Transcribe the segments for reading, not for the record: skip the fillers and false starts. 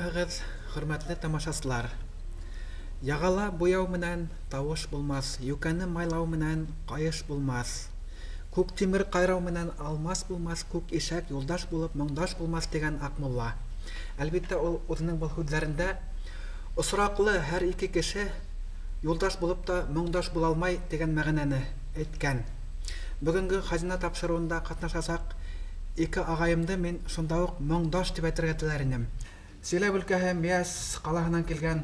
Исәнмеһегеҙ, хөрмәтле тамашасылар. Яғала буяу менән тауыш булмаҫ, йүкәне майлау менән ҡайыш булмаҫ. Күк тимер ҡайрау менән алмас булмаҫ, күк ишәк юлдаш булып моңдаш булмаҫ тигән Аҡмулла. Әлбиттә, ул үҙенең был һүҙҙәрендә осраҡлы һәр ике кеше юлдаш булып та моңдаш була алмай тигән мәғәнәне әйткән. Бөгөнгө Хазина тапшырыуында ҡатнашасаҡ ике ағайымды мин шунда уҡ моңдаш тип әйтергә теләр инем. Силәбе өлкәһе Миәс ҡалаһынан килгән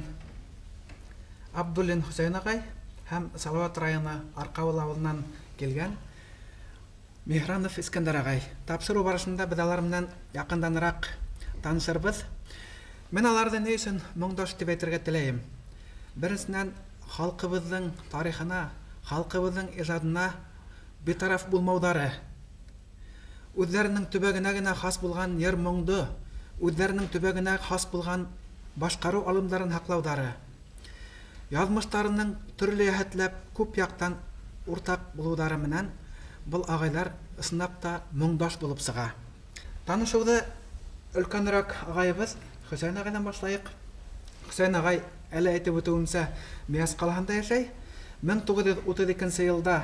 Абдуллин Хөсәйен ағай һәм Салауат районы Арҡауыл ауылынан килгән Миһранов Искәндәр ағай. Тапшырыу барышында беҙ алар менән яҡынданыраҡ танышырбыҙ. Мин аларҙы ни өсөн моңдаш тип әйтергә теләйем? Беренсенән, халҡыбыҙҙың тарихына, халҡыбыҙҙың ижадына битараф булмауҙары, үҙҙәренең төбәгенә генә хас булған йыр-моңдо, үҙҙәренең төбәгенә хас булған башҡарыу алымдарын һаҡлауҙары, яҙмыштарының төрлө йәһәтләп күп яҡтан уртаҡ булыуҙары менән был ағайҙар ысынлап та моңдаш булып сыға. Танышыуҙы өлкәнерәк ағайыбыҙ Хөсәйен ағайҙан башлайыҡ. Хөсәйен ағай, әле әйтеп үтеүемсә, Миәс ҡалаһында йәшәй. 1932 йылда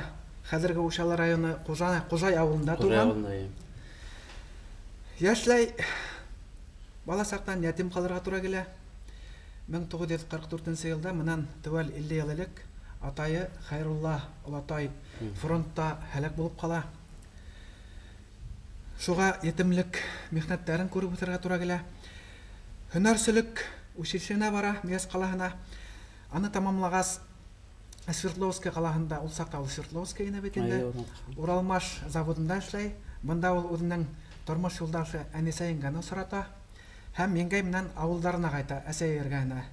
хәҙерге Учалы районы Ҡужай ауылында тыуған. Йәшләй бала саҡтан ятим ҡалырға тура килә. 1944 йылда, мынан теүәл 50 йыл элек, атайы Хәйрулла олатай фронтта һәләк булып ҡала. Шуға етемлек михнәттәрен күреп үҫергә тура килә. Һөнәрселек училищеһына бара Миәс ҡалаһына. Аны тамамлағас, Свердловский ҡалаһында, ул саҡта ул Свердловский ине бит инде, Уралмаш заводында эшләй. Бында ул үҙенең тормош юлдашы Әнисә еңгәне осрата һәм еңгәй менән ауылдарына ҡайта, әсәй эргәһенә.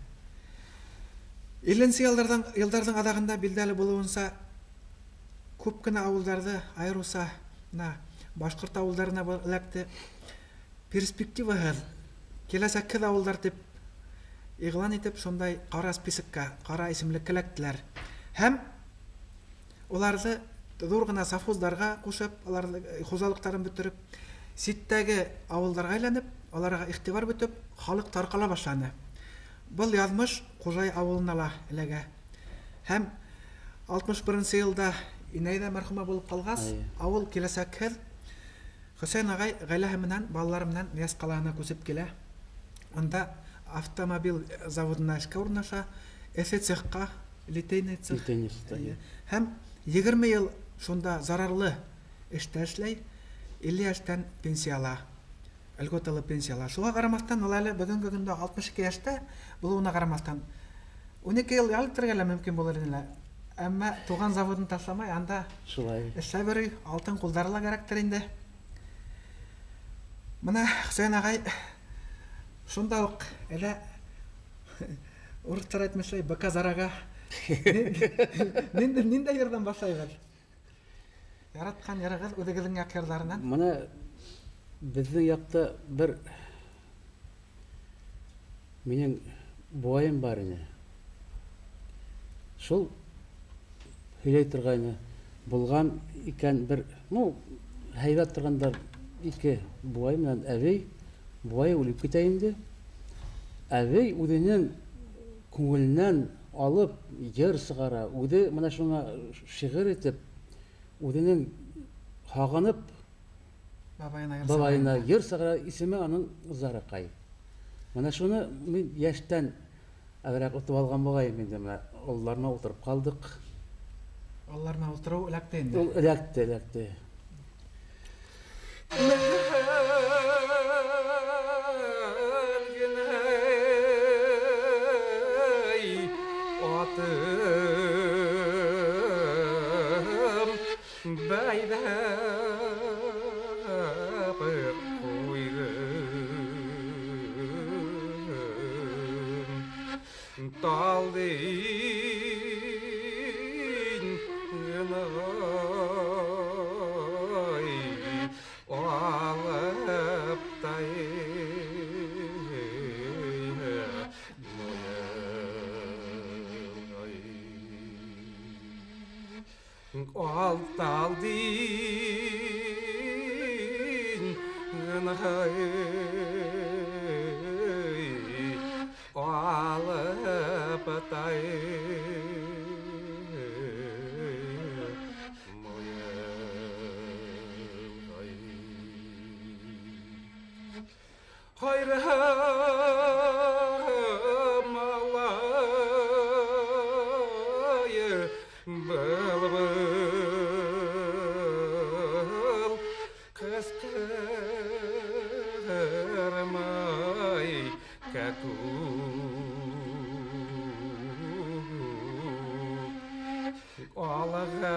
50-нсе йылдарҙың аҙағында билдәле булыуынса, күп кенә ауылдарҙы, айырыуса башҡорт ауылдарына был эләкте. Перспективаһыҙ, киләсәкһеҙ ауылдар тип иғлан итеп, шундай ҡара списокка, ҡара исемлеккә эләктеләр. Һәм уларҙы ҙур ғына совхоздарға ҡушып, уларҙы хужалыҡтарын бөтөрөп, ситтәге ауылдарға әйләнеп, уларға иғтибар бөтөп, халыҡ тарҡала башланы. Был яҙмыш Ҡужай ауылына ла эләгә. Һәм 61-нсе йылда инәй ҙә мәрхүмә булып ҡалғас, ауыл киләсәкһеҙ. Хөсәйен ағай ғаиләһе менән, балалары менән Миәс ҡалаһына күсеп килә. Унда автомобиль заводына эшкә урынлаша, эҫе цехҡа, литейный цех. Һәм 20 йыл шунда зарарлы эштә эшләй, 50 йәштән пенсия ала, льготалы пенсия ала. Шуға ҡарамаҫтан, ул әле бөгөнгө көндә 62 йәштә булыуына ҡарамаҫтан, 12 йыл ял итергә лә мөмкин булыр ине лә. Әммә туған заводын ташламай, анда эшләп йөрөй, алтын ҡулдары ла кәрәктер инде. Бына Хөсәйен ағай шунда уҡ әле урыҫтар әйтмешләй, быка зараға. Ниндәй йырҙан башлайбыҙ? Яратҡан йырығыҙ үҙегеҙҙең яҡ йырҙарынан. Бына беҙҙең яҡта бер минең бабайым бар ине. Шул һөйләй торғайны. Булған икән бер, ну, һәйбәт торғандар ике бабай менән әбей. Бабай үлеп китә инде. Әбей үҙенең күңеленән алып йыр сығара, үҙе бына шуңа шиғыр итеп, үҙенең һағынып бабайына йыр сығара, исеме аның Зараҡай. Бына шуны мин йәштән әҙерәк отоп алған булғайым инде, бына ололарына ултырып ҡалдыҡ. Ололарына ултырыу эләкте инде. Ул эләкте, эләкте. Алталдин Тай Хайрам алай был-был Ҡысҡырмай кәкүк Алға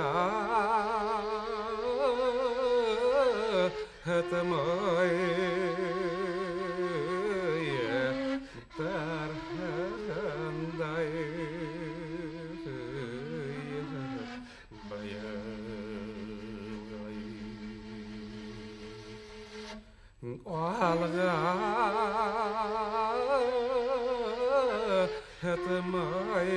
тмай Тарһандай байылғай Алға тмай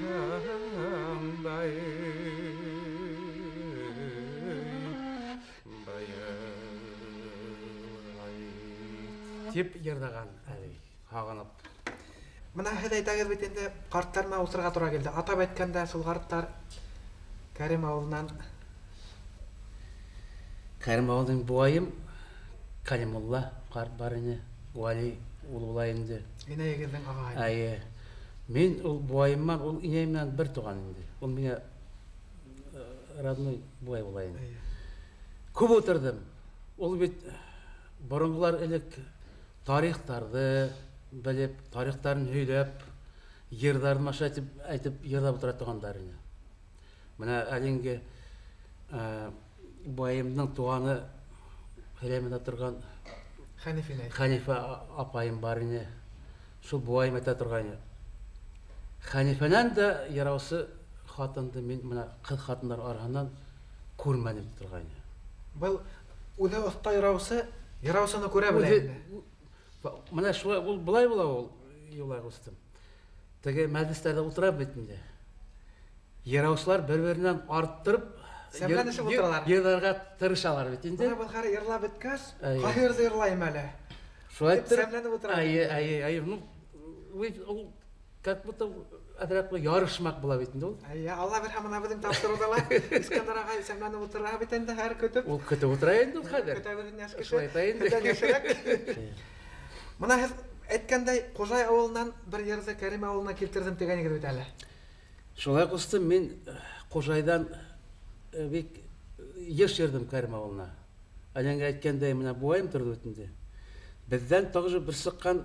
Тарһандай Тип йырҙаған әбей, һағынып. Бына һеҙ әйтәгеҙ бит инде, ҡарттар менән ултырырға тура килде. Атап әйткәндә, шул ҡарттар Кәрим ауылынан. Кәрим ауылының буайым Калимулла ҡарт бар ине, Вәли ул була инде. Инәйегеҙҙең ағаһы. Әйе. Мин ул буайымдан, ул инәй менән бер туған инде. Ул миңә родной буай була инде. Әйе. Күп ултырҙым. Ул бит боронғолар элек тарихтарҙы белеп, тарихтарын һөйләп, йырҙарын аша әйтеп йырлап ултыра торғандар ине. Бына әлеңге байымдың туғаны Хәләмендә торған Хәниф инәй. Хәнифә апайым бар ине. Шул буайым әйтә торған ине. Хәнифәнән дә яраусы хатынды мин бына ҡыҙ хатындар араһынан күрмәнем торған ине. Был үҙе оҫта яраусы, яраусыны күрә белә Үҙе инде. Бына шулай, ул былай була ул, Юлай ҡустым. Теге мәжлестәрҙә ултыра бит инде. Яраусылар бер-беренән арттырып, Сәмләнешеп ултыралар. йырларға тырышалар бит инде. Бына был хәл йырлап бөткәс, Әйе. ҡайырҙы йырлайым әле. Шулай Тип иттереп, сәмләнеп ултыра. Әйе, әйе, әйе. Ну, ул как будто әҙерәк бер ярышмаҡ була бит инде ул. Әйе, Алла бирһә, бына беҙҙең тапшырыуҙа ла Искәндәр ағай сәмләнеп ултыра бит инде һәр көтөп. Ул көтөп ултыра инде ул хәҙер. Көтә беҙҙең йәш кеше. Шулай әйтә инде. Көтә йәшерәк. Бына һеҙ әйткәндәй, Ҡужай ауылынан бер йырҙы Кәрим ауылына килтерҙем тигән егет бит әле. Шулай ҡустым, мин Ҡужайҙан бик йыш йырҙым Кәрим ауылына. Әлеңгә әйткәндәй, бына буайым торҙо бит инде. Беҙҙән тағы бер сыҡҡан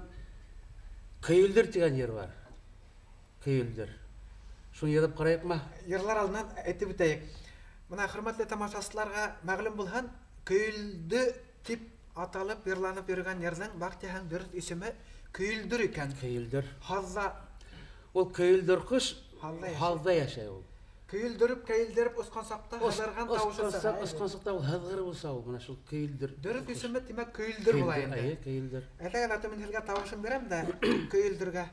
Көйөлдөр тигән йыр бар. Көйөлдөр. Шуны йырлап ҡарайыҡмы? Йырлар алдынан әйтеп үтәйек. Бына хөрмәтле тамашасыларға мәғлүм булһын, Көйөлдө тип аталып йырланып йөрөгән йырҙың баҡтиһәң дөрөҫ исеме Көйөлдөр икән. Көйөлдөр. Һаҙҙа. Ул көйөлдөр ҡош Һалда йәшәй. һалда йәшәй ул. Көйөлдөрөп, кәйелдереп осҡан саҡта һыҙырған тауышы сыға. Осҡан саҡта ул һыҙғырып оса ул, бына шул көйөлдөр. Дөрөҫ исеме, тимәк, көйөлдөр була Көйөлдөр, инде. Әйе, көйөлдөр. Әйҙәгеҙ, аты мин һеҙгә тауышын бирәм дә көйөлдөргә.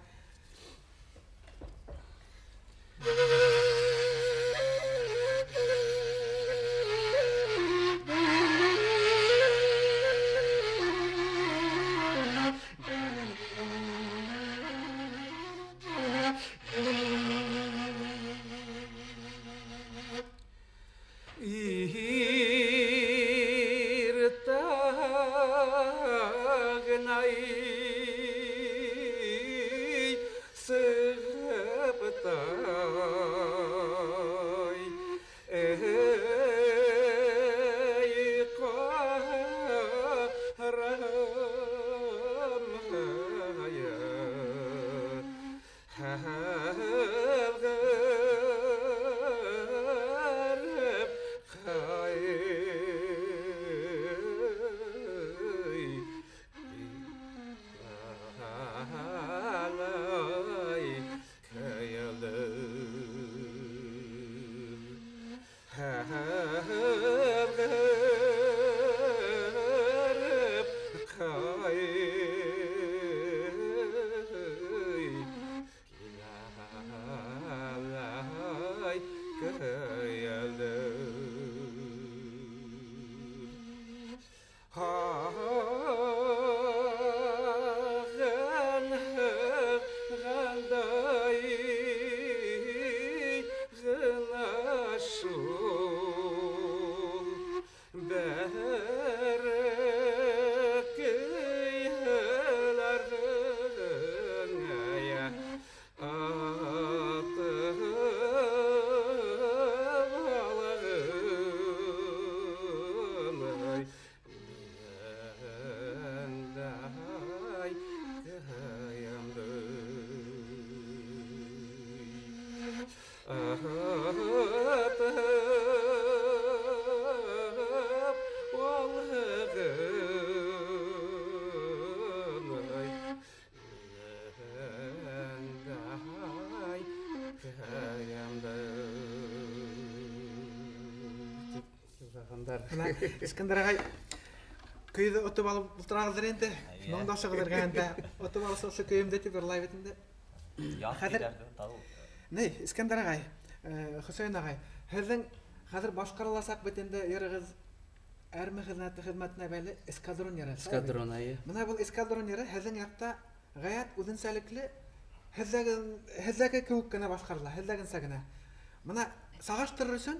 Атып алғын Искәндәр ағай, көйҙө отоп алып ултырағыҙҙыр инде. Моңдашығыҙ эргәһендә. Отоп алса ошо көйөмдө тип йырлай бит инде. Хәҙер ни, Искәндәр ағай, Хөсәйен ағай, һеҙҙең хәҙер башҡарыласаҡ бит инде йырығыҙ әрме хеҙмәтенә бәйле эскадрон йыры. Эскадрон, эйе. Бына был эскадрон йыры һеҙҙең яҡта ғәйәт үҙенсәлекле, һеҙҙәге кеүек кенә башҡарыла, һеҙҙәгенсә генә. Бына сағыштырыр өсөн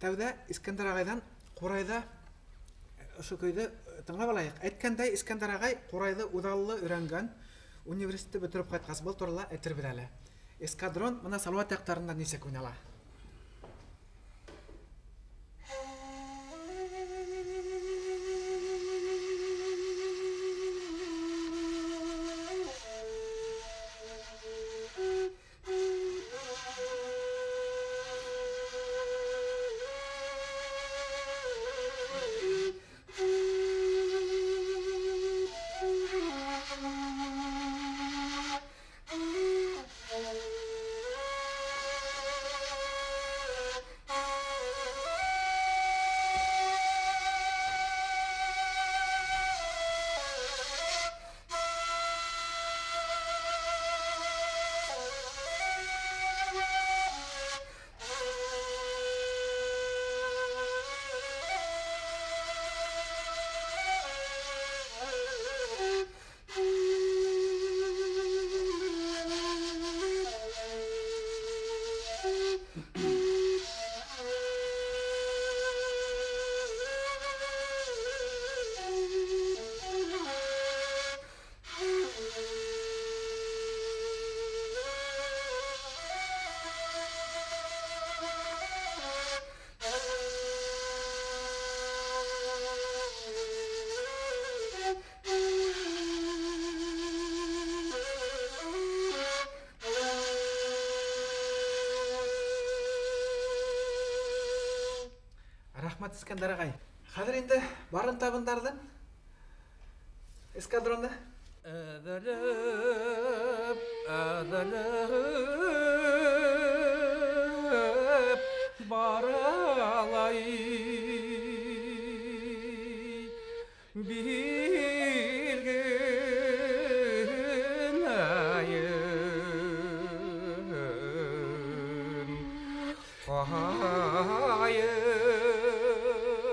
тәүҙә Искәндәр ағайҙан ҡурайҙа ошо көйҙө тыңлап алайыҡ. Әйткәндәй, Искәндәр ағай ҡурайҙы үҙаллы өйрәнгән, университетты бөтөрөп ҡайтҡас, был турала әйтербеҙ әле. Эскадрон бына Салауат яҡтарында нисек уйнала? Рәхмәт, Искәндәр ағай. Хәҙер инде барын табындарҙың эскадронды. Әҙәләп, әҙәләп баралай билгенәйем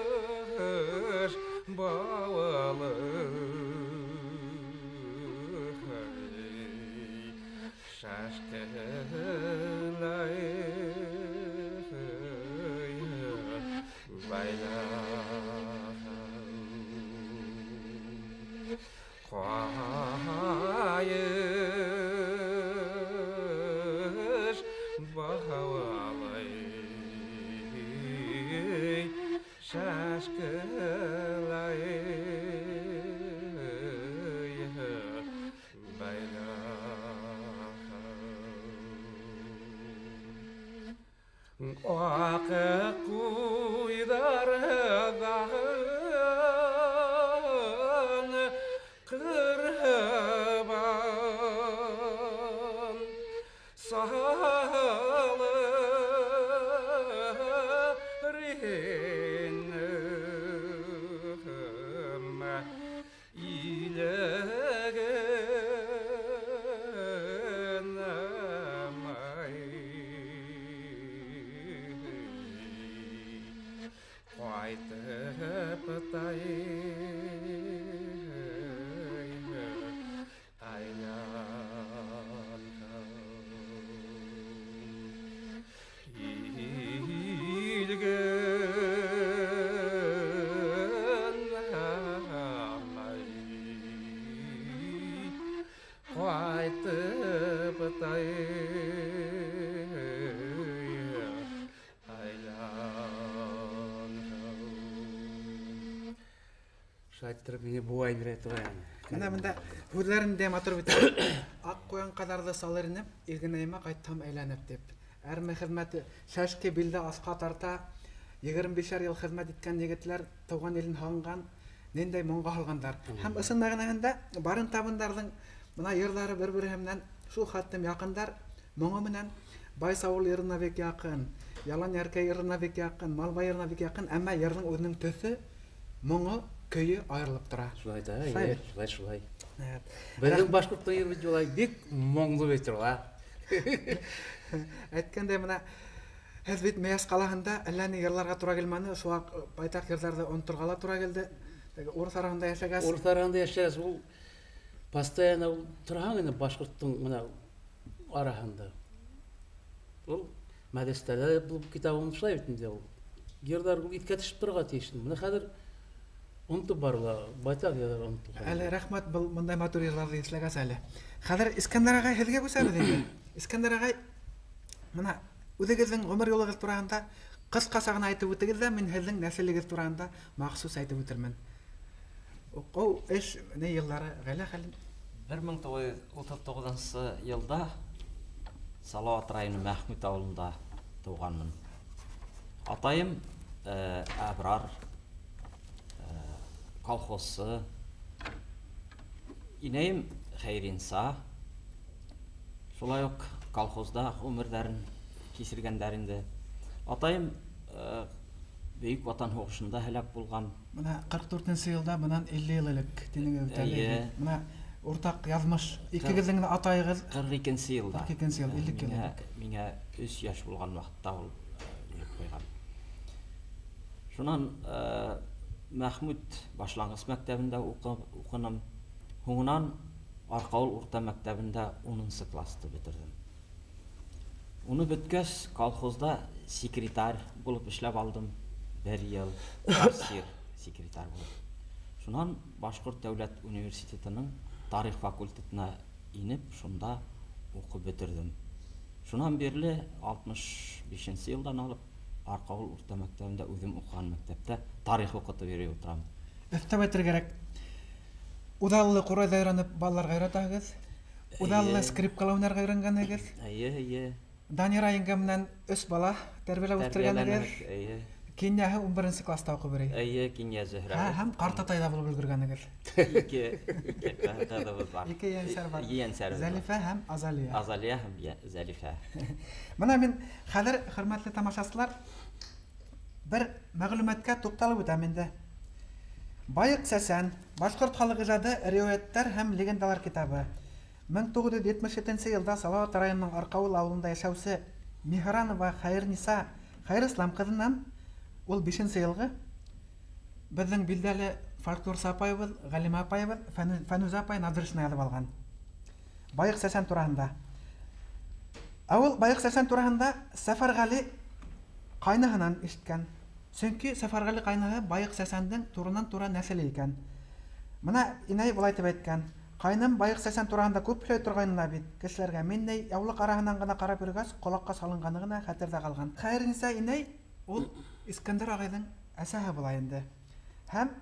ҡайыш бауалы шашкылай байлаған ҡайыш бауалай шашкылай Аҡ ҡуйҙарҙан ҡырһыбан салыр инем илеген ай ҡайтып тай айланған илген ай ҡайтып тай Шайтырып мине буай бирә торган. Менә монда һүҙләрен дә матур бит. Аҡ ҡуян ҡаҙарҙы салыр инем, илгенәйемә ҡайтһам әйләнеп дип. Әрме хеҙмәте шәшке билдә асҡа тарта, 25 йыл хеҙмәт иткән егетләр тыуған илен һағынған, ниндәй моңға һалғандар. Һәм ысын мәғәнәһендә барын табындарҙың бына йырҙары бер-береһе менән шул хәтлем яҡындар, моңо менән Байсауыл йырына бик яҡын, Ялан Йәркәй йырына бик яҡын, Малбай йырына бик яҡын, әммә йырҙың үҙенең төҫө, моңо, көйө айырылып тора. Шулай да, шулай, шулай. Беҙҙең башҡорттың йыры бит улай бик моңло бит ул, а. Әйткәндәй, бына һеҙ бит Мейәс ҡалаһында әллә ни йырларға тура килмәне, шуға байтаҡ йырҙарҙы оноторға ла тура килде. Урыҫ араһында йәшәгәс. Урыҫ араһында йәшәгәс, ул постоянно ул тораһаң инде башҡорттоң бына араһында. Ул мәҙрәсәләрҙә булып китабын шулай бит инде ул. Йырҙар ул иҫкә төшөп торорға тейеш. Бына хәҙер онотоп барыла, байтаҡ йырҙар онотолған. Әле рәхмәт был мындай матур йырҙарҙы иҫләгәс әле. Хәҙер Искәндәр ағай һеҙгә күсәбеҙ инде. Искәндәр ағай, бына үҙегеҙҙең ғүмер юлығыҙ тураһында ҡыҫҡаса ғына әйтеп үтегеҙ ҙә, мин һеҙҙең нәҫелегеҙ тураһында махсус әйтеп үтермен. Уҡыу, эш, ни йылдары, ғаилә хәлен. 1939 йылда Салауат районы Мәхмүт ауылында тыуғанмын. Атайым Әбрар, колхозсы, инәйем Хәйринса, шулай уҡ колхозда ғүмерҙәрен кисергәндәр инде. Атайым Бөйөк Ватан һуғышында һәләк булған. Бына 44-нсе йылда, бынан 50 йыл элек тинегеҙ бит әле. Бына уртаҡ яҙмыш, икегеҙҙең дә атайығыҙ 42-нсе йылда. 42-нсе йыл, 50 йыл элек. Миңә 3 йәш булған ваҡытта ул үлеп ҡуйған. Шунан Мәхмүт башланғыс мәктәбендә уҡыным. Һуңынан Арҡауыл урта мәктәбендә 10-нсы класты бөтөрҙөм. Уны бөткәс, колхозда секретарь булып эшләп алдым. Бер йыл кассир секретарь булып. Шунан Башҡорт дәүләт университетының тарих факультетына инеп, шунда уҡып бөтөрҙөм. Шунан бирле 65-нсе йылдан алып Арҡауыл урта мәктәбендә үҙем уҡыған мәктәптә тарих уҡытып йөрөй ултырам. Өҫтәп әйтергә кәрәк, үҙаллы ҡурайҙа өйрәнеп балаларға өйрәтәһегеҙ, үҙаллы скрипкала уйнарға өйрәнгәнһегеҙ. Эйе, эйе. Данира еңгә менән 3 бала тәрбиәләп үҫтергәнегеҙ. Эйе. Кинйәһе 11-нсе класста уҡып йөрөй. Эйе, Кинйә Зөһрә. Һәм ҡартатай ҙа булып өлгөргәнегеҙ. Ике ҡыҙыбыҙ бар. Ике ейәнсәр бар. Ейәнсәребеҙ бар. Зәлифә һәм Азалия. Азалия һәм Зәлифә. Бына мин хәҙер, хөрмәтле тамашасылар, бер мәғлүмәткә туҡталып үтәм инде. Байыҡ Сәсән, башҡорт халыҡ ижады, риүәйәттәр һәм легендалар китабы. 1977 йылда Салауат районының Арҡауыл ауылында йәшәүсе Миһранова Хәйерниса Хәйрислам ҡыҙынан, ул 5-нсе йылғы, беҙҙең билдәле фольклорсы апайыбыҙ, ғалима апайыбыҙ Фәнүзә апай Наҙыршина яҙып алған. Байыҡ Сәсән тураһында. Ә ул Байыҡ Сәсән тураһында Сәфәрғәле ҡайныһынан ишеткән. Сөнки Сәфәрғәле ҡайныһы Байыҡ Сәсәндең туранан-тура нәҫеле икән. Бына инәй былай тип әйткән: Ҡайным Байыҡ Сәсән тураһында күп һөйләй торғайны ла бит. Кешеләргә мин ни яулыҡ араһынан ғына ҡарап йөрөгәс, ҡолаҡҡа салынғаны ғына хәтерҙә ҡалған. Хәйерниса инәй ул Искәндәр ағайҙың әсәһе була инде. Һәм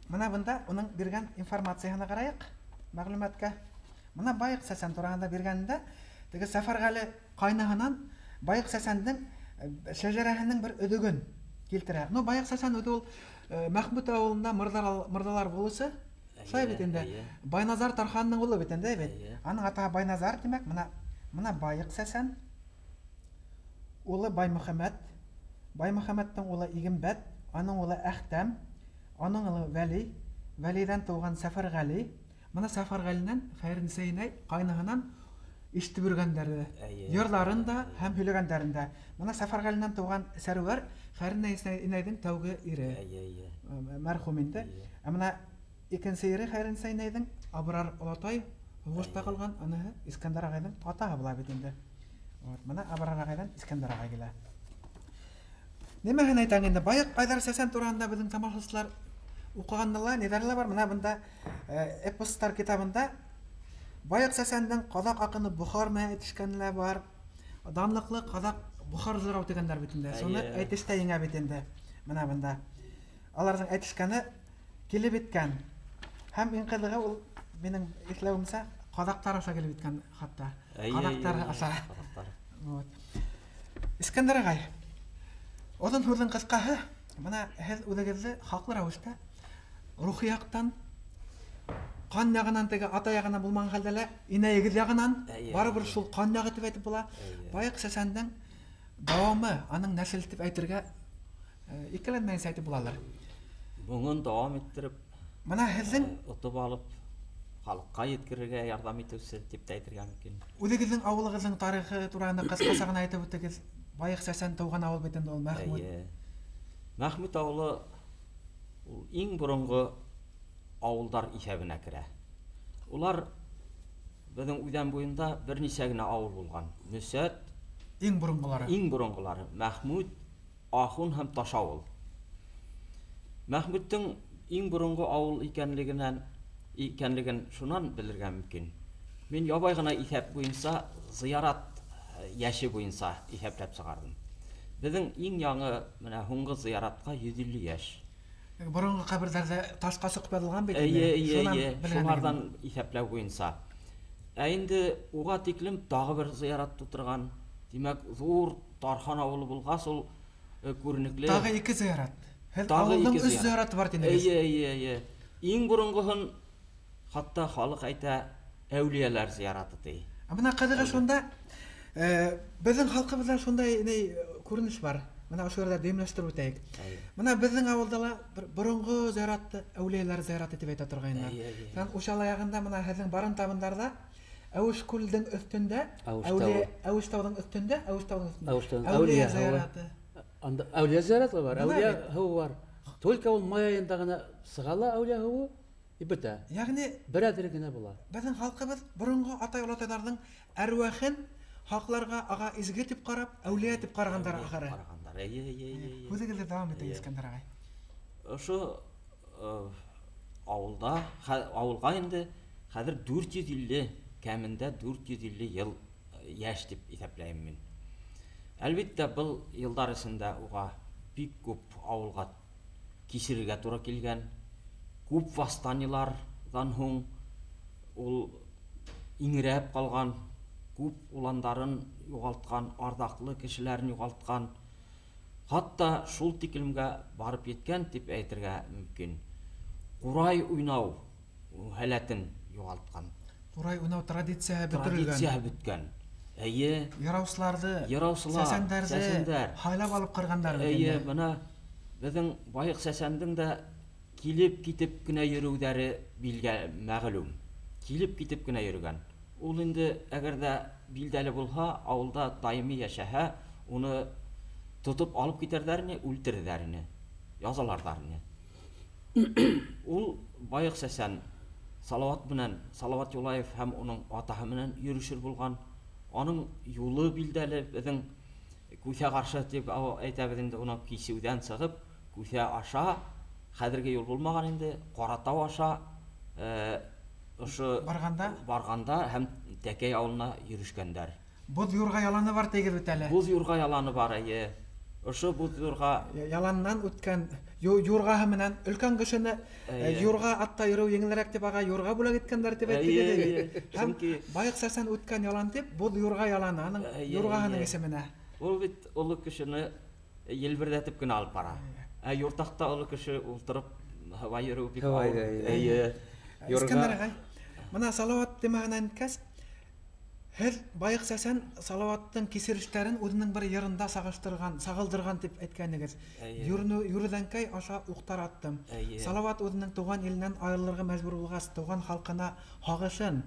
бына бында уның биргән информацияһына ҡарайыҡ, мәғлүмәткә. Бына Байыҡ Сәсән тураһында биргәнендә теге Сәфәрғәле ҡайныһынан Байыҡ Сәсәндең шәжәрәһенең бер өҙөгөн килтерә. Байыҡ Сәсән үҙе ул Мәхмүт ауылында мырҙалар булыусы. Шулай бит инде. Байназар Тарханның улы бит инде, бит. Аның атаһы Байназар, тимәк, мына Байыҡ Сәсән, улы Баймөхәмәт, Баймөхәмәттең улы Игембәт, аның улы Әхтәм, аның улы Вәли, Вәлиҙән тыуған Сәфәрғәли. Мына Сәфәрғәленән Хәйерниса инәй ҡайныһынан ишетеп йөрөгәндәрҙе, йырҙарын да һәм һөйләгәндәрен дә. Мына Сәфәрғәленән тыуған Сәрүәр Хәйерниса инәйҙең тәүге ире. Мәрхүм инде. Ә мына икенсе ире Хәйерниса инәйҙең Абрар олатай һуғышта ҡалған, аныһы Искәндәр ағайҙың атаһы була бит инде. Вот, мына Абрар ағайҙан Искәндәр ағай килә. Нимәһен әйтәң инде? Байыҡ Айҙар Сәсән тураһында беҙҙең тамашасылар уҡығанда ла ниҙәр лә бар. Мына бында эпостар китабында Байыҡ Сәсәндең ҡаҙаҡ аҡыны Бохар менән әйтешкәне лә бар. Данлыҡлы ҡаҙаҡ Бохар жырау тигәндәр бит инде. Шуны әйтештә еңә бит инде. Мына бында аларҙың әйтешкәне килеп еткән. Һәм иң ҡыҙығы ул минең иҫләүемсә ҡаҙаҡтар аша килеп еткән хатта. Ҡаҙаҡтар аша. Ҡаҙаҡтар. Вот. Искәндәр ағай, оҙон һүҙҙең ҡыҫҡаһы, бына һеҙ үҙегеҙҙе хаҡлы рәүештә рухи яҡтан, ҡан яғынан теге ата яғынан булмаған хәлдә лә инәйегеҙ яғынан барыбер шул ҡан яғы тип әйтеп була. Байыҡ Сәсәндең дауамы, аның нәҫел тип әйтергә икеләнмәйенсә әйтеп булалыр. Моңон дауам иттереп, бына һеҙҙең отоп алып халыҡҡа еткерергә ярҙам итеүсе тип тә әйтергә мөмкин. Үҙегеҙҙең ауылығыҙҙың тарихы тураһында ҡыҫҡаса ғына әйтеп үтегеҙ. Байыҡ Сәсән тыуған ауыл бит инде ул, Мәхмүт. Мәхмүт ауылы ул иң боронғо ауылдар иҫәбенә керә. Улар беҙҙең үҙән буйында бер нисә генә ауыл булған. Мөсәт, иң боронғолары. Иң боронғолары Мәхмүт, Ахун һәм Ташауыл. Мәхмүттең иң боронғо ауыл икәнлеген шунан белергә мөмкин. Мин ябай ғына иҫәп буйынса, зыярат йәше буйынса иҫәпләп сығарҙым. Беҙҙең иң яңы менә һуңғы зыяратҡа 150 йәш. Боронғо ҡәберҙәрҙә ташҡа соҡоп яҙылған бит. Эйе, шуларҙан иҫәпләү буйынса. Ә инде уға тиклем тағы бер зыярат тутырған. Тимәк, ҙур Тархан ауылы булғас, ул күренекле. Тағы ике зыярат. Һеҙ ауылдың өс зыяраты бар тинегеҙ. Эйе, эйе. Иң боронғоһон хатта халыҡ әйтә, әүлиәләр зыяраты ти. Бына ҡыҙығы шунда, беҙҙең халҡыбыҙҙа шундай ни күренеш бар. Бына ошо ерҙә дөйөмләштереп үтәйек. Бына беҙҙең ауылда ла бер боронғо зыяратты әүлиәләр зыяраты тип әйтә торғайнылар. Һәм Ушала яғында бына һеҙҙең барын табындарҙа Әүеш күлдең өҫтөндә, Әүеш тауҙың өҫтөндә, Әүеш тауҙың өҫтөндә әүлиә зыяраты. Анда әүлиә зыяраты бар, әүлиә һыуы бар. Только ул май айында ғына сыға ла әүлиә һыуы и бөтә. Ягъни бер әҙер генә була. Беҙҙең халҡыбыҙ боронғо атай-олатайҙарҙың әруәхен хаҡларға аға изге тип ҡарап, әүлиә тип ҡарағандар ахыры. Ҡарағандар. Эйе, эйе, эйе. Һүҙегеҙҙе дауам итегеҙ, Искәндәр ағай. Ошо ауылда, ауылға инде хәҙер 450, кәмендә 450 йыл йәш тип иҫәпләйем мин. Әлбиттә, был йылдар эсендә уға бик күп ауылға кисерергә тура килгән. Күп восстаниеларҙан һуң ул иңрәп ҡалған, күп уландарын юғалтҡан, арҙаҡлы кешеләрен юғалтҡан, хатта шул тиклемгә барып еткән тип әйтергә мөмкин. Ҡурай уйнау һәләтен юғалтҡан. Ҡурай уйнау традицияһы бөтөрөлгән. Традицияһы бөткән. Эйе. Яраусыларҙы, яраусылар, сәсәндәрҙе һайлап алып ҡырғандар. Эйе, бына беҙҙең Байыҡ Сәсәндең дә килеп китеп кенә йөрөүҙәре билгә мәғлүм. Килеп китеп кенә йөрөгән. Ул инде әгәр ҙә билдәле булһа, ауылда даими йәшәһә, уны тотоп алып китерҙәр ине, үлтерҙәр ине, язаларҙар ине. Ул Байыҡ Сәсән Салават менән, Салават Юлаев һәм уның атаһы менән йөрөшөр булған. Аның юлы билдәле, беҙҙең Күҫә ҡаршы тип әйтәбеҙ инде, уны кисеүҙән сығып, Күҫә аша, хәҙерге юл булмаған инде, Ҡаратау аша ошо барғанда һәм Тәкәй ауылына йөрөшкәндәр. Боҙ юрға яланы бар тигеҙ бит әле. Боҙ юрға яланы бар, эйе. Ошо боҙ юрға яланынан үткән юрғаһы менән өлкән кешене юрға атта йөрөү еңелерәк тип аға юрға бүләк иткәндәр тип әйтегеҙ. Һәм Байыҡ Сәсән үткән ялан тип боҙ юрға яланы, аның юрғаһының исеменә. Ул бит оло кешене елберҙәтеп кенә алып бара. Ә юртаҡта оло кеше ултырып һауа йөрөү бик ауыр. Эйе. Искәндәр ағай, бына Салават темаһынан үткәс, һеҙ Байыҡ Сәсән Салаваттың кисерештәрен үҙенең бер йырында сағыштырған, сағылдырған тип әйткәнегеҙ. Йөрөҙәнкәй аша уҡтар аттым. Салават үҙенең тыуған иленән айырылырға мәжбүр булғас, тыуған халҡына һағышын,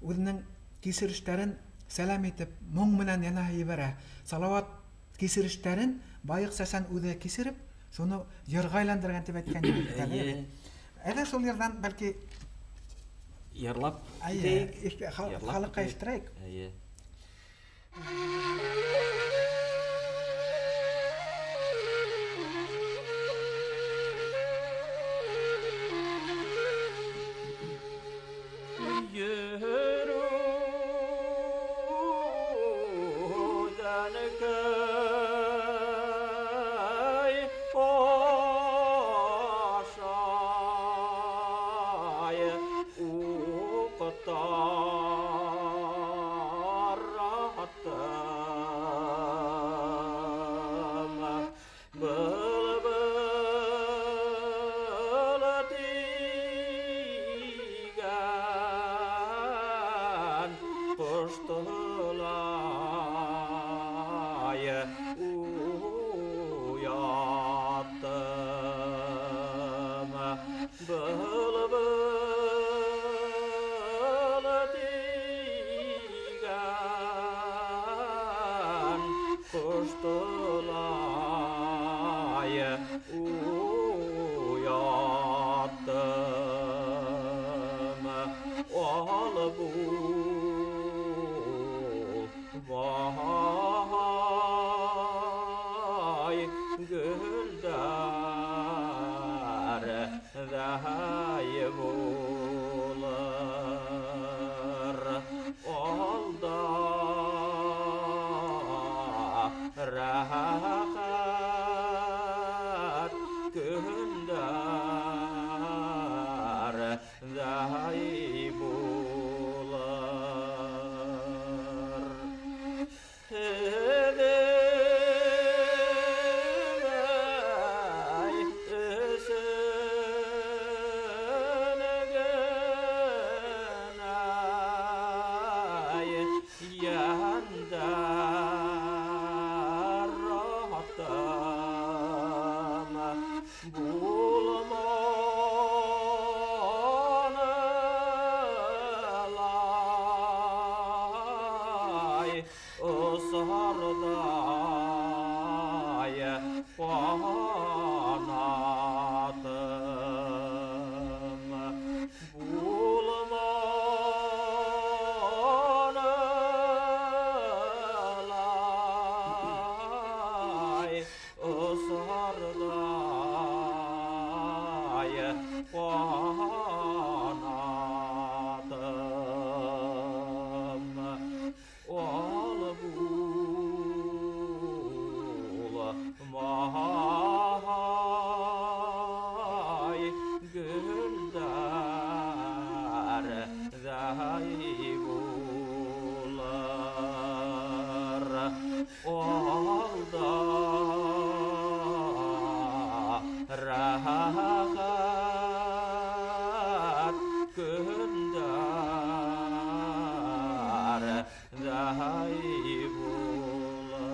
үҙенең кисерештәрен сәләм итеп, моң менән йәнәһе ебәрә. Салават кисерештәрен Байыҡ Сәсән үҙе кисереп, шуны йырға әйләндергән тип әйткәнегеҙ. Әйҙә шул йырҙан бәлки йырлап китәйек, халыҡҡа ишеттерәйек. Эйе. Uqtar attım. Был тигән ҡоштолай уяттым. Ал булмай гөлдәр ҙәй булыр. Алда рәхәт көндәр ҙәй булыр. Һеҙҙең өсөн генә йәндәр аттым, булманы лай осарҙай ҡанатым. Булманы лай осарҙай ҡанатым. Ал булмай гөлдәр ҙәй булыр. Алда рәхәт көндәр ҙәй булыр.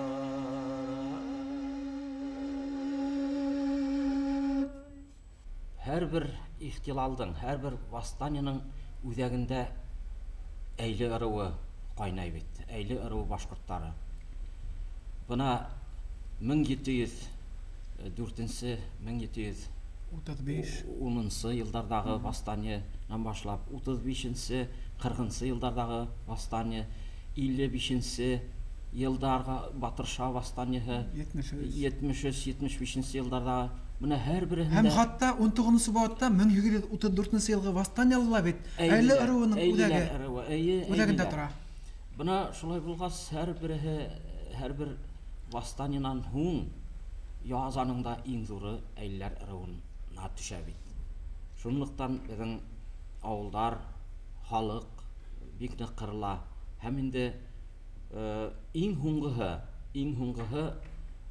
Һәр бер ихтилалдың, һәр бер восстаниеның үҙәгендә Әйле ырыуы ҡайнай бит. Әйле ырыуы башҡорттары. Бына 1704-нсе, 1735 унынсы йылдарҙағы восстаниенан башлап, 35-нсе, 40-нсы йылдарҙағы восстание, 55-нсе йылдарға Батырша восстаниеһы, 73. 73, 75-нсе йылдарҙағы, бына һәр береһендә Һәм хатта 19-нсы быуатта 1834-нсе йылғы восстаниела бит Әйле Әйлеләр, ырыуының Әйлеләр үҙәге. ырыуы, эйе, Үҙәгендә Әйлеләр. тора. Бына шулай булғас, һәр береһе, һәр бер восстаниенан һуң язаның да иң ҙуры Әйлеләр ырыуына төшә бит. Шунлыҡтан беҙҙең ауылдар, халыҡ бик ныҡ ҡырыла. Һәм инде иң һуңғыһы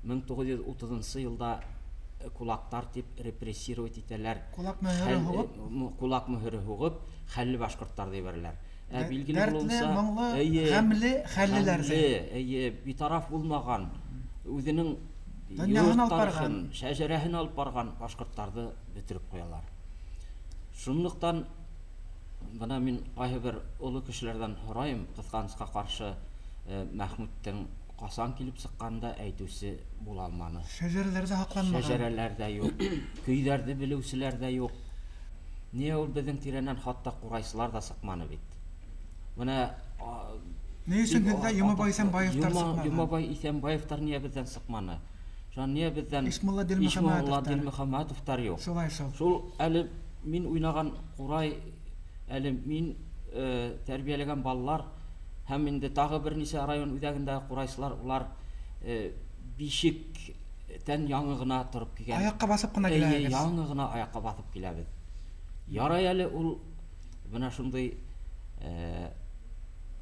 1930-нсы йылда кулактар тип репрессировать итәләр. Кулак мөһөрө һуғып? Кулак мөһөрө һуғып, хәлле башҡорттарҙы ебәрәләр. Билгеле Дәртле, булыуынса, моңло, эйе, ғәмле хәллеләр. Ғәмле, эйе, битараф булмаған, үҙенең Донъяһын йорт алып барған. тарихын, шәжәрәһен алып барған башҡорттарҙы бөтөрөп ҡуялар. Шунлыҡтан бына мин ҡайһы бер оло кешеләрҙән һорайым, ҡыҙғанысҡа ҡаршы, Мәхмүттең ҡасан килеп сыҡҡанын да әйтеүсе була алманы. Шәжәрәләр ҙә һаҡланмаған. Шәжәрәләр ҙә юҡ, көйҙәрҙе белеүселәр ҙә юҡ. Ниә ул беҙҙең тирәнән хатта ҡурайсылар ҙа сыҡманы бит. Бына, Ни өсөн бик беҙҙә Йомабай Иҫәнбаевтар сыҡмаған? Йомабай Иҫәнбаевтар ниә беҙҙән сыҡманы? Шунан ниә беҙҙән Ишмулла Ишмулла Дилмөхәмәтовтар. Дилмөхәмәтовтар юҡ? Шулай шул. Шул әле мин уйнаған ҡурай, әле мин тәрбиәләгән балалар һәм инде тағы бер нисә район үҙәгендәге ҡурайсылар, улар бишектән яңы ғына тороп килгән. Аяҡҡа баҫып ҡына Эйе, киләбеҙ. яңы ғына аяҡҡа баҫып киләбеҙ. Ярай әле ул бына шундай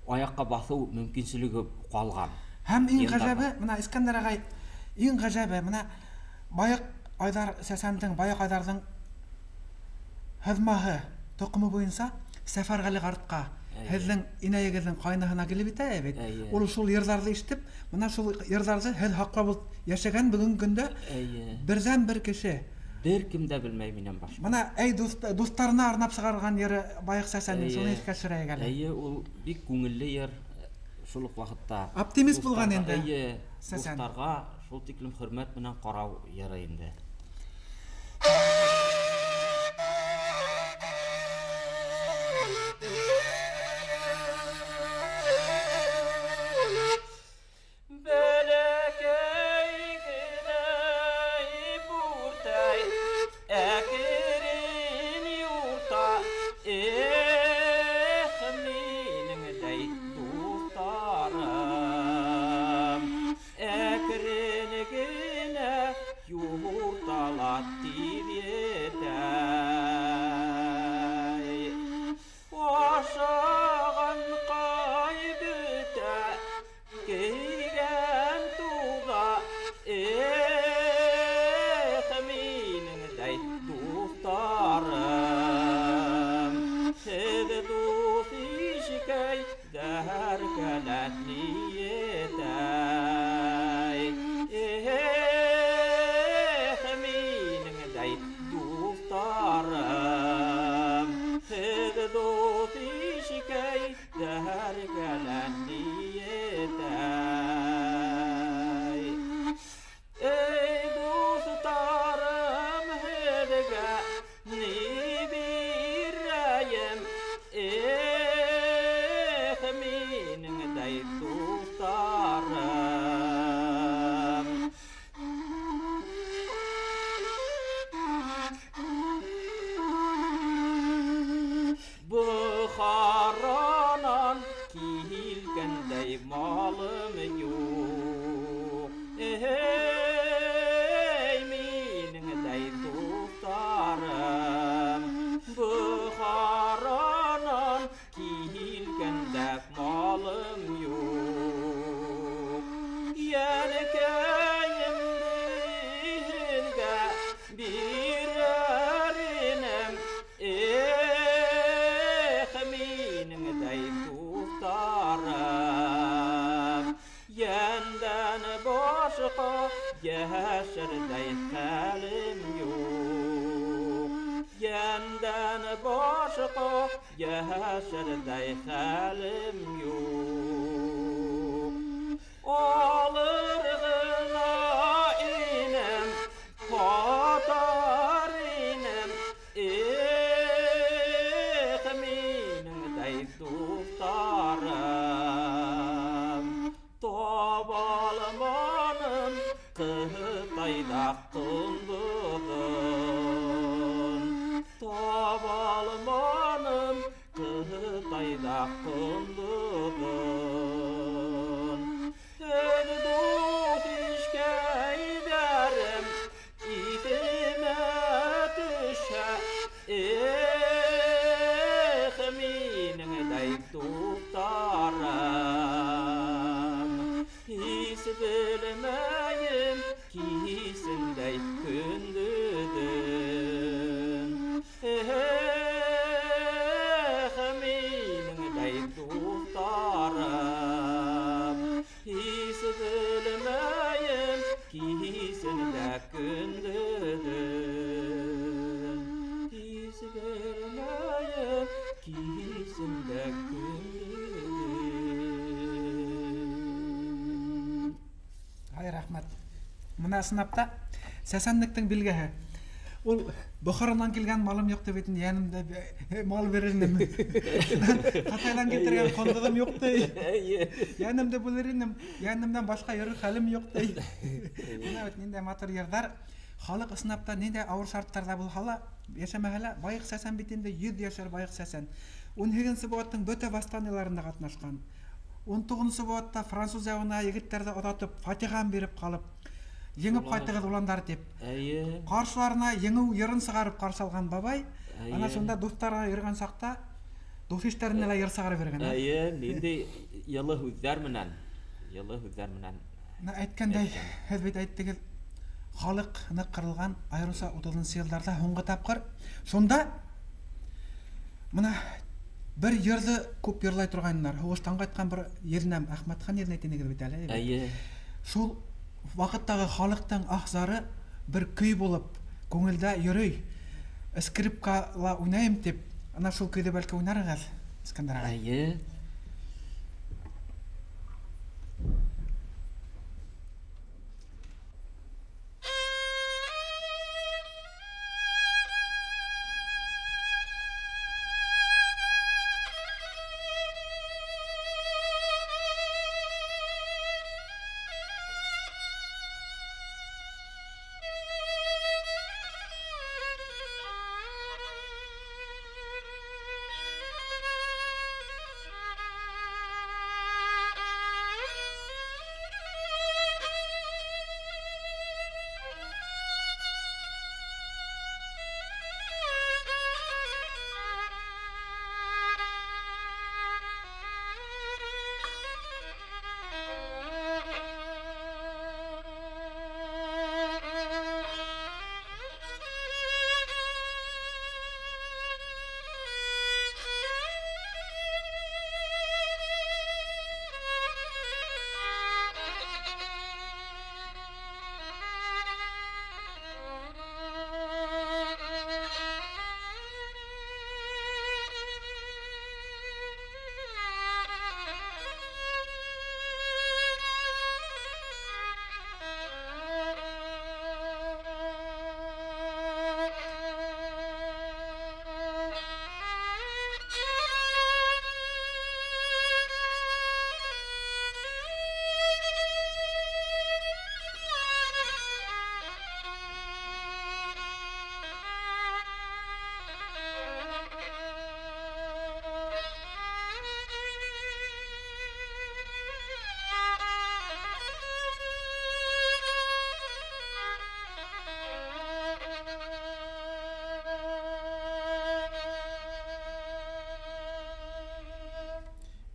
аяҡҡа баҫыу мөмкинселеге ҡалған. Һәм иң Йылдарҙа. ғәжәбе, бына Искәндәр ағай, иң ғәжәбе, бына Байыҡ Айҙар Сәсәндең, Байыҡ Айҙарҙың һыҙмаһы тоҡомо буйынса Сәфәрғәле ҡартҡа, һеҙҙең инәйегеҙҙең ҡайныһына килеп етә бит. Ул шул йырҙарҙы ишетеп, бына шул йырҙарҙы һеҙ һаҡлап йәшәгән бөгөнгө көндә берҙән бер кеше. Бер кем дә белмәй минән башҡа. Бына әй дуҫтарына арнап сығарған йыры Байыҡ Сәсәнең, шуны иҫкә төшөрәйек әле. Әйе, ул бик күңелле йыр, шул уҡ ваҡытта. Оптимист булған инде. Әйе, Сәсән. Дуҫтарға шул тиклем хөрмәт менән ҡарау йыры инде. Ысынлап та сәсәнлектең билгеһе. Ул Бохаранан килгән малым юҡ тип әйтен, йәнемдә мал бирер инем. Ҡытайҙан килтергән ҡондоҙом юҡ ти. Йәнемде бүлер инем, йәнемдән башҡа йөрөр хәлем юҡ ти. Бына бит ниндәй матур йырҙар. Халыҡ ысынлап та ниндәй ауыр шарттарҙа булһа ла, йәшәмәһә лә, Байыҡ Сәсән бит инде 100 йәшәр Байыҡ Сәсән. 18-нсе быуаттың бөтә восстаниеларында ҡатнашҡан. 19-нсы быуатта француз яуына егеттәрҙе оҙатып, фатихан биреп ҡалып, еңеп ҡайтығыҙ уландар тип. Әйе. Ҡаршыларына еңеү йырын сығарып ҡаршы алған бабай, ана шунда дуҫтарына йөрөгән саҡта дуҫ иштәренә лә йыр сығарып биргән. Әйе, ниндәй йылы һүҙҙәр менән, йылы һүҙҙәр менән. Менә әйткәндәй, һеҙ бит әйттегеҙ, халыҡ ныҡ ҡырылған, айырыуса 30-нсы йылдарҙа һуңғы тапҡыр. Шунда мына бер йырҙы күп йырлай торғайнылар. Һуғыштан ҡайтҡан бер еҙнәм, Әхмәтхан еҙнәй тинегеҙ бит әле, әйе? Әйе. Шул ваҡыттағы халыҡтың аһзары бер көй булып Күңелдә йөрөй. Скрипкала уйнайым тип, ана шул көйҙө бәлки уйнарығыҙ, Искәндәр ағай. Эйе.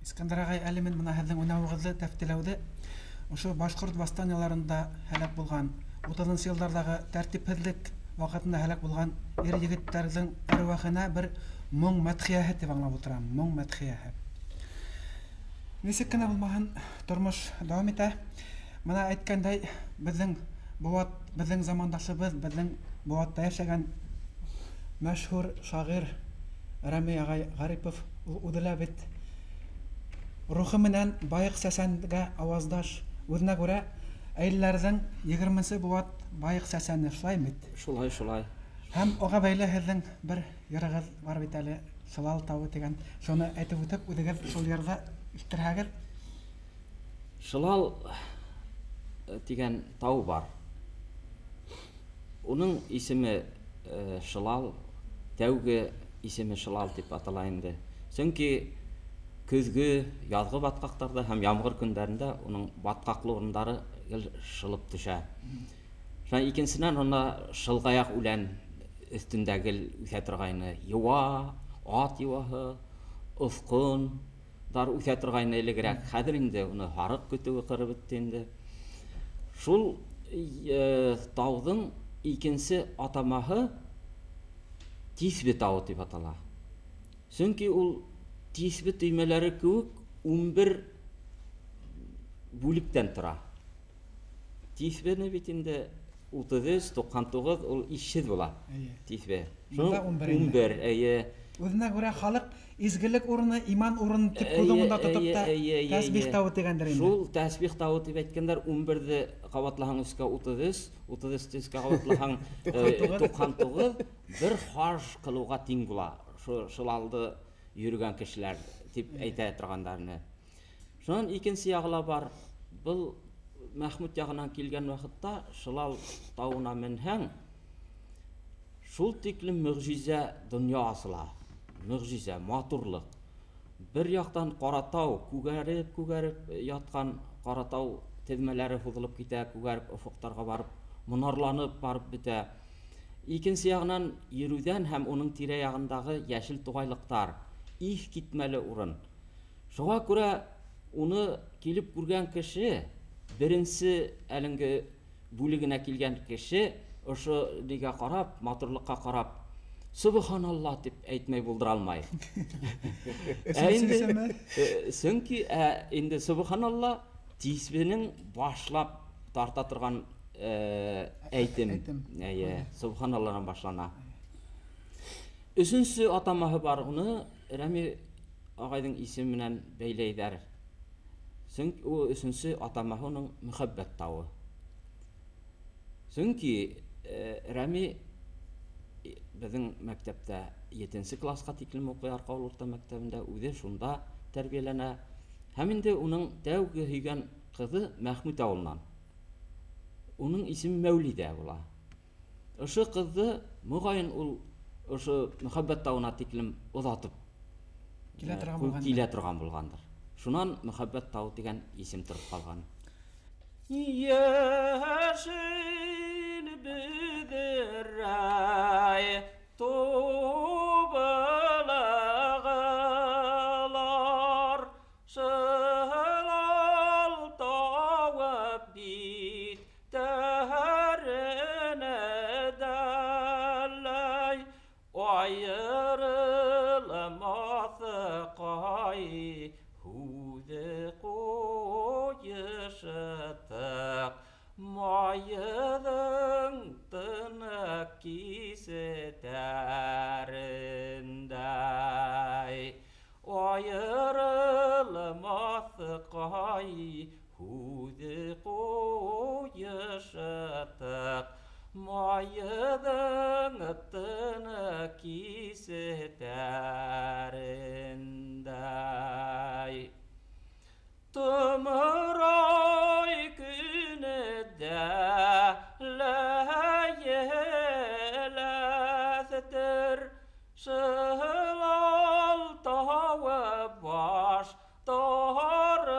Искәндәр ағай, әле мин бына һеҙҙең уйнауығыҙҙы тәфтиләүҙе ошо башҡорт восстанияларында һәләк булған, 30-нсы йылдарҙағы тәртипһеҙлек ваҡытында һәләк булған ир егеттәрҙең әруахына бер моң мәдхиәһе тип аңлап ултырам, моң мәдхиәһе. Нисек кенә булмаһын, тормош дауам итә. Бына әйткәндәй, беҙҙең быуат, беҙҙең замандашыбыҙ, беҙҙең быуатта йәшәгән мәшһүр шағир Рәми ағай Ғарипов, ул үҙе лә бит рухы менән Байыҡ Сәсәнгә ауаздаш, үҙенә күрә әйлеләрҙең 20-нсе быуат Байыҡ Сәсәне, шулай бит? Шулай, шулай. Һәм уға бәйле һеҙҙең бер йырығыҙ бар бит әле, Шылал тауы тигән. Шуны әйтеп үтеп, үҙегеҙ шул йырҙы ишеттерһәгеҙ. Шылал тигән тау бар. Уның исеме Шылал, тәүге исеме Шылал тип атала инде. Сөнки көҙгө, яҙғы батҡаҡтарҙа һәм ямғыр көндәрендә уның батҡаҡлы урындары гел шылып төшә. Шунан икенсенән, унда шылғаяҡ үлән өҫтөндә гел үҫә торғайны. Йыуа, ат йыуаһы, оҫҡондар үҫә торғайны элегерәк. Хәҙер инде уны һарыҡ көтөүе ҡырып бөттө инде. Шул тауҙың икенсе атамаһы Тиҫбе тауы тип атала. Сөнки ул тиҫбе төймәләре кеүек 11 бүлектән тора. Тиҫбене бит инде 33, 99 ул ишһеҙ була. Тиҫбе. Бында Шул 11 инде. 11, эйе. Үҙенә күрә халыҡ изгелек урыны, иман урыны тип күҙ уңында тотоп та тәсбих тауы тигәндер инде. Шул тәсбих тауы тип әйткәндәр, 11-ҙе ҡабатлаһаң өскә 33, 33-те өскә ҡабатлаһаң, 99, бер хаж ҡылыуға тиң була. Шул алды йөрөгән кешеләр тип әйтә торғандарны. Шунан икенсе яғы ла бар. Был Мәхмүт яғынан килгән ваҡытта Шылал тауына менһәң, шул тиклем мөғжизә донъя асыла. Мөғжизә, матурлыҡ. Бер яҡтан Ҡаратау күгәреп-күгәреп ятҡан Ҡаратау теҙмәләре һуҙылып китә, күгәреп офоҡтарға барып, монарланып барып бөтә. Икенсе яғынан Ерүҙән һәм уның тирә-яғындағы йәшел туғайлыҡтар, иҫ китмәле урын. Шуға күрә уны килеп күргән кеше, беренсе әлеңге бүлегенә килгән кеше ошо нигә ҡарап, матурлыҡҡа ҡарап, Субханалла тип әйтмәй булдыра алмай. Өсөнсө Сөнки, инде Субханалла тисбенең башлап тарта торған әйтем. Әйе, Субханаллаһтан башлана. Өсөнсө атамаһы бар, уны Рәми ағайҙың исеме менән бәйләйҙәр. Сөнки ул өсөнсө атамаһы уның Мөхәббәт тауы. Сөнки Рәми беҙҙең мәктәптә 7-нсе класҡа тиклем уҡый, Арҡауыл урта мәктәбендә, үҙе шунда тәрбиәләнә. Һәм инде уның тәүге һөйгән ҡыҙы Мәхмүт ауылынан. Уның исеме Мәүлиҙә була. Ошо ҡыҙҙы моғайын ул ошо Мөхәббәт тауына тиклем оҙатып килә торған булғандыр. Килә торған булғандыр. Шунан Мөхәббәт тауы тигән исем тороп ҡалған. Йәшел бөҙөрәй тубылығылар, шылал тауы биттәренә дәләй, айырылмаҫ ҡай һүҙе ҡуйышытыҡ, майҙың тыныҡ кисетәрендәй, айырылмаҫ ҡай һүҙе ҡуйышытыҡ, майҙың тыныҡ кисетәрендәй. Тымырай көнөдә ләйеләҫтер, шылал тауы баш тарыныдай,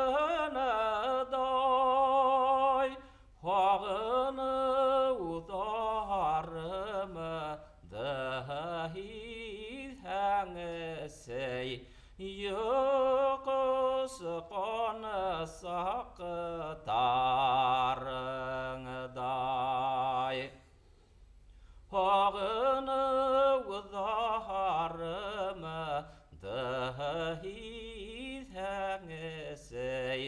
һағыныуҙарымы һиҙһәң әсәй, йоҡос ҡаны саҡытарыңдай. Һағыныуҙарымы һиҙһәң әсәй,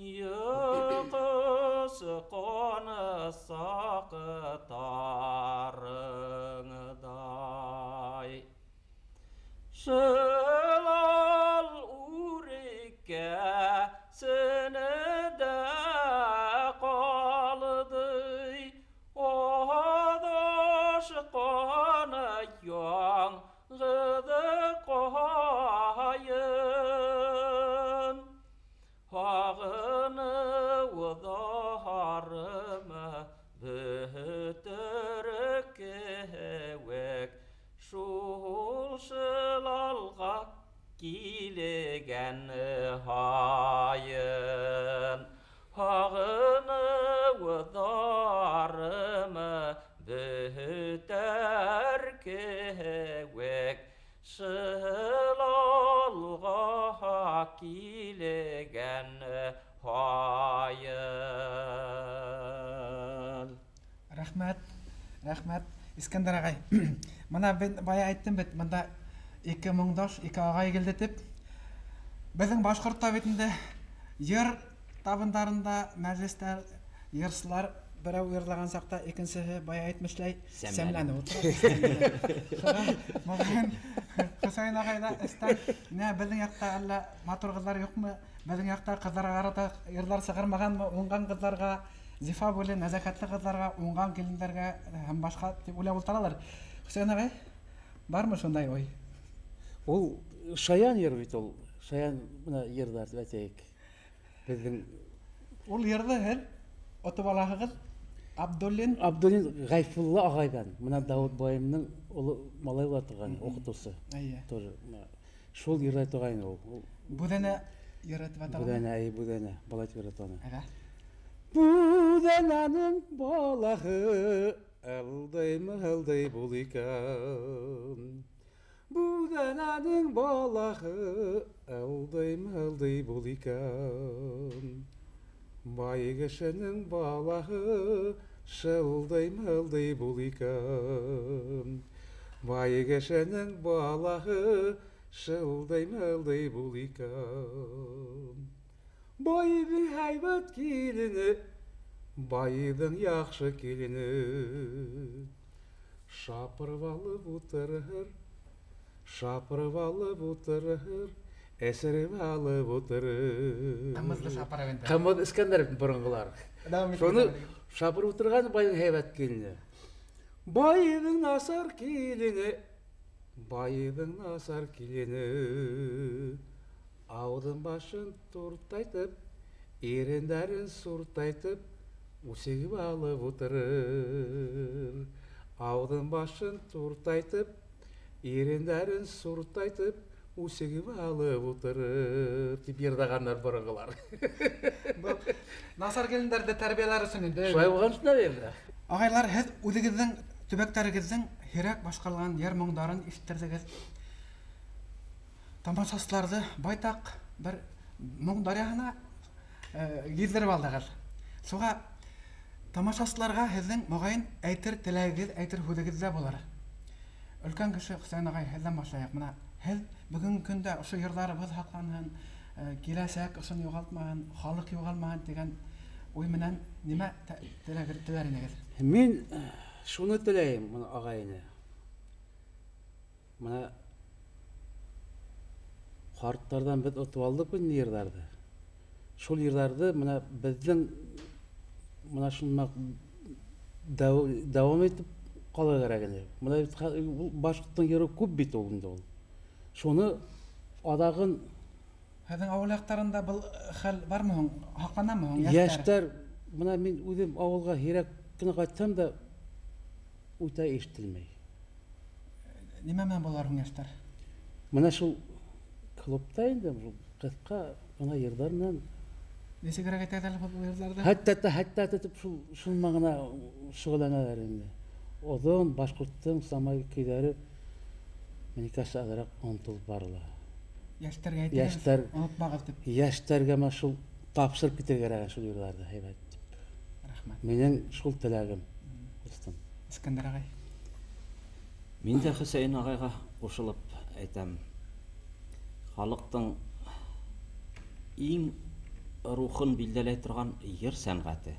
йоҡос ҡаны саҡытарыңдай. Шылал үреккә сенедә ҡалды, аҙаш ҡаны яңғыҙы ҡайын. Һағыныуҙарымы бөтөр кеүек, шул шылалға килгән һайын. Һағыныуҙарымы бөтөр кеүек, шылалға килгән һайын. Рәхмәт, рәхмәт, Искәндәр ағай. Мына бин бая әйттем бит, бында ике моңдаш, ике ағай килде тип. Беҙҙең башҡортта бит инде йыр табындарында мәжлестәр, йырсылар берәү йырлаған саҡта икенсеһе бая әйтмешләй сәмләнеп ултыра. Моғайын Хөсәйен ағай ҙа эстән, нә беҙҙең яҡта әллә матур ҡыҙҙар юҡмы? Беҙҙең яҡта ҡыҙҙарға ҡарата йырлар сығармағанмы? Уңған ҡыҙҙарға, зифа буйлы, нәзәкәтле ҡыҙҙарға, уңған килендәргә һәм башҡа тип уйлап ултыралар. Хөсәйен ағай, бармы шундай уй? Ул шаян йыр бит ул. Шаян бына йырҙар тип әйтәйек. Беҙҙең ул йырҙы һеҙ отоп алаһығыҙ Абдуллин. Абдуллин Ғәйфулла ағайҙан. Бына Дауыт байымдың улы малай була торған уҡытыусы. Эйе. Тоже шул йырлай торғайны ул. Ул Бүҙәнә йыры тип атала. Бүҙәнә, эйе, бүҙәнә. Бала тип йырата аны. Әгә. Бүҙәнәнең балаһы ылдый-мылдый бул икән. Бүҙәнәнең балаһы ылдый-мылдый бул икән. Бай кешенең балаһы шылдый-мылдый бул икән. Бай кешенең балаһы шылдый-мылдый бул икән. Байҙың һәйбәт килене Байҙың яҡшы килене шапырып алып утырыр, шапырып алып утырыр, эсереп алып утырыр. Ҡымыҙҙы шапырып инде. Ҡымыҙ эскәндәр боронғолар. Шуны шапырып ултырған байҙың һәйбәт килене. Байҙың насар килене, байҙың насар килене ауыҙын башын туртайтып, ирендәрен суртайтып, үсегеп алып ултырыр. Ауыҙын башын туртайтып, ирендәрен суртайтып, үсегеп алып ултырыр, тип йырҙағандар боронғолар. Был насар килендәрҙе тәрбиәләр өсөн инде. Шулай булған шунда инде. Ағайлар, һеҙ үҙегеҙҙең төбәктәрегеҙҙең һирәк башҡарылған йыр моңдарын ишеттерҙегеҙ. Тамашасыларҙы байтаҡ бер моң дарьяһына гиҙҙереп алдығыҙ. Шуға тамашасыларға һеҙҙең моғайын әйтер теләгегеҙ, әйтер һүҙегеҙ ҙә булыр. Өлкән кеше Хөсәйен ағай, һеҙҙән башлайыҡ. Бына һеҙ бөгөнгө көндә ошо йырҙарыбыҙ һаҡланһын, киләсәк ошоно юғалтмаһын, халыҡ юғалмаһын тигән уй менән нимә теләр инегеҙ? Мин шуны теләйем, бына ағай-эне. Бына ҡарттарҙан беҙ отоп алдыҡ бит йырҙарҙы. Шул йырҙарҙы бына беҙҙең бына шуны дауам итеп ҡалырға кәрәк ине. Бына бит ул башҡорттоң йыры күп бит ул инде ул. Шуны аҙағын Һеҙҙең ауыл яҡтарында был хәл бармы һуң? Һаҡланамы һуң йәштәр? Йәштәр, бына мин үҙем ауылға һирәк кенә ҡайтһам да үтә ишетелмәй. Нимә менән булалар һуң йәштәр? Бына шул клубта инде шул ҡыҫҡа ғына йырҙар менән. Нисегерәк әйтәләр әле был йырҙарҙы? Хәтта тип шул менән генә шөғөлләнәләр инде. Оҙон башҡорттоң самай көйҙәре мне кажется, аҙыраҡ онотолоп барыла. Йәштәргә әйтегеҙ, онотмағыҙ тип. Йәштәргә мә шул тапшырып китергә кәрәк шул йырҙарҙы һәйбәт тип. Рәхмәт. Минең шул теләгем, ҡустым. Искәндәр ағай. Мин дә Хөсәйен ағайға ҡушылып әйтәм. Халыҡтың иң рухын билдәләй торған йыр сәнғәте.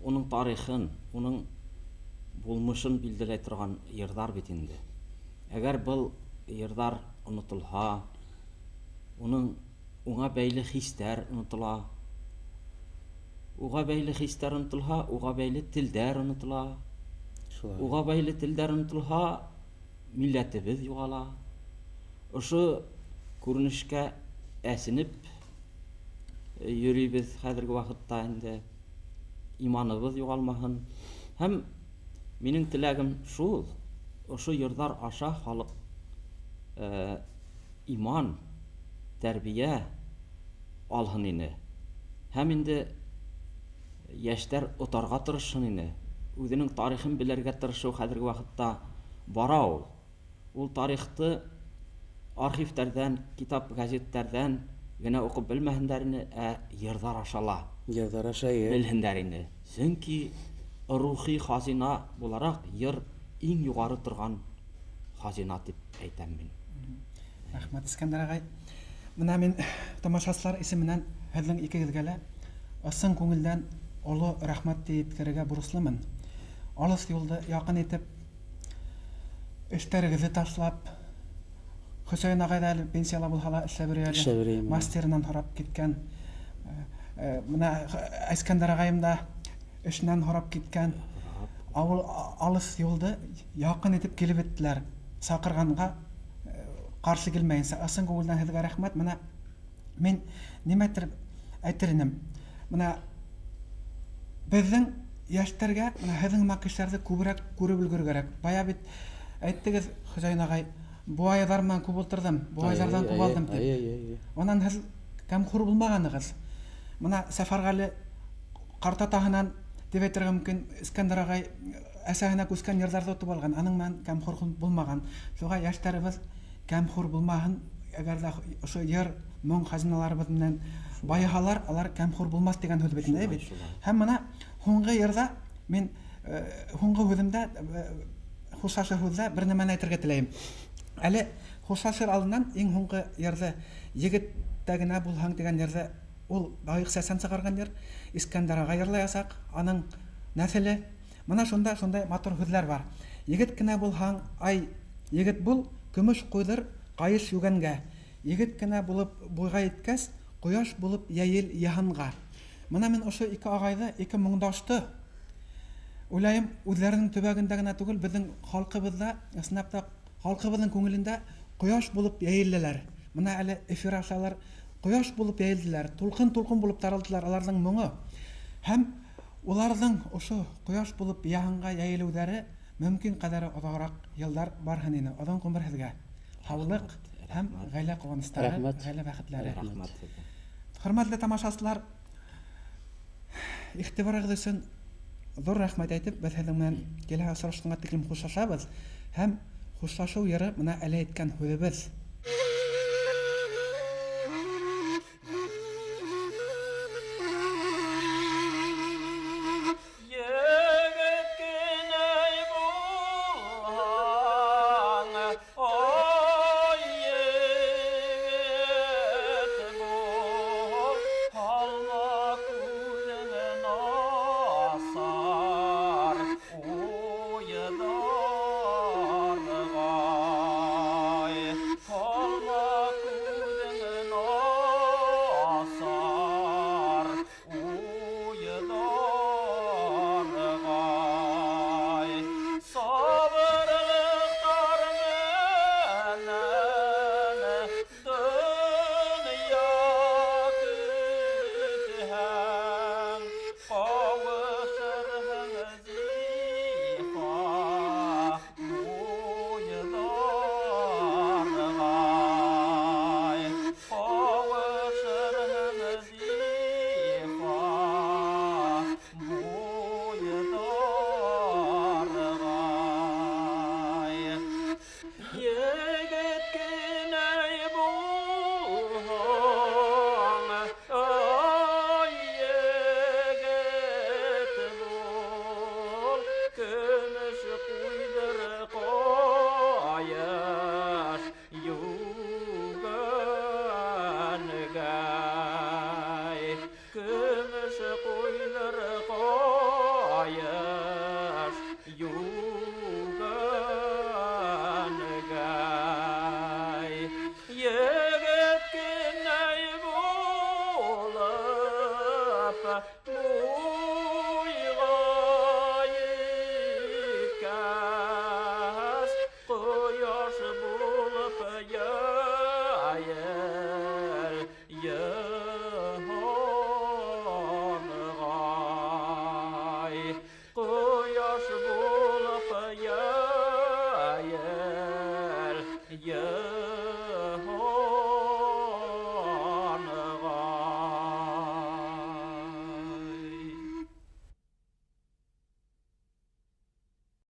Уның тарихын, уның булмышын билдәләй торған йырҙар бит инде. Әгәр был йырҙар онотолһа, уңа бәйле хистәр онотола. Уға бәйле хистәр онотолһа, уға бәйле телдәр онотола. Уға бәйле телдәр онотолһа, милләтебеҙ юғала. Ошо күренешкә әсенеп йөрөйбөҙ хәҙерге ваҡытта инде. Иманыбыҙ юғалмаһын. Һәм минең теләгем шул, ошо йырҙар аша халыҡ иман, тәрбиә алһын ине. Һәм инде йәштәр отарға тырышһын ине. Үҙенең тарихын белергә тырышыу хәҙерге ваҡытта бара ул. Ул тарихты архивтәрҙән, китап, газеттәрҙән генә уҡып белмәһендәр ине, ә йырҙар аша ла Йырҙар аша, эйе. белһендәр ине. Сөнки рухи хазина булараҡ йыр иң юғары торған хазина тип әйтәм мин. Рәхмәт, Искәндәр ағай. Бына мин тамашасылар исеменән һеҙҙең икегеҙгә лә ысын күңелдән оло рәхмәт тип керергә бурыслымын. Алыҫ юлды яҡын итеп, эштәрегеҙҙе ташлап, Хөсәйен ағай ҙа әле пенсияла булһа ла эшләп йөрөй әле. Эшләп йөрөйм. Мастерынан һорап киткән. Бына Искәндәр ағайым да эшенән һорап киткән. Ауыл алыҫ юлды яҡын итеп килеп беттеләр. Саҡырғанға ҡаршы килмәйенсә. Ысын күңелдән һеҙгә рәхмәт. Бына мин нимәтер әйтер инем. Бына беҙҙең йәштәргә, бына һеҙҙең һымаҡ кешеләрҙе күберәк күреп өлгөрөр кәрәк. Бая бит әйттегеҙ, Хөсәйен ағай, буайҙар менән күп ултырҙым, буайҙарҙан күп алдым тип. Унан һеҙ кәмхур булмағанығыҙ. Бына Сәфәрғәле ҡартатаһынан тип әйтергә мөмкин, Искәндәр ағай әсәһенә күскән йырҙарҙы отоп алған, аның менән кәмхур булмаған. Шуға йәштәребеҙ кәмхур булмаһын, әгәр ҙә ошо йыр моң хазиналарыбыҙ менән байыһалар, алар кәмхур булмаҫ тигән һүҙ бит инде, бит. Һәм бына һуңғы йырҙа мин һуңғы һүҙемдә, хушлашыр һүҙҙә бер нәмәне әйтергә теләйем. Әле хушлашыр алдынан иң һуңғы йырҙы егеттә генә булһаң тигән йырҙы Ул Дайыҡ Сәсән сығарған йыр. Искәндәр ағай йырлаясаҡ, аның нәҫеле. Мына шунда шундай матур һүҙҙәр бар. Егет кенә булһаң, ай, егет бул, көмөш ҡуйҙыр ҡайыш йүгәнгә. Егет кенә булып буйға еткәс, ҡояш булып йәйел йыһанға. Мына мин ошо ике ағайҙы, ике моңдашты уйлайым, үҙҙәренең төбәгендә генә түгел, беҙҙең халҡыбыҙҙа, ысынлап та халҡыбыҙҙың күңелендә ҡояш булып йәйелделәр. Мына әле эфир ашалар ҡояш булып йәйелделәр, тулҡын-тулҡын булып таралдылар аларҙың моңо. Һәм уларҙың ошо ҡояш булып йыһанға йәйелеүҙәре мөмкин ҡәҙәре оҙағыраҡ йылдар барһын ине. Оҙон ғүмер һеҙгә. Һаулыҡ һәм ғаилә ҡыуаныстары, ғаилә бәхетләре. Рәхмәт. Хөрмәтле тамашасылар, иғтибарығыҙ өсөн ҙур рәхмәт әйтеп, беҙ һеҙҙең менән киләһе осрашҡанға тиклем хушлашабыҙ. Һәм хушлашыу йыры мына әле әйткән һүҙебеҙ.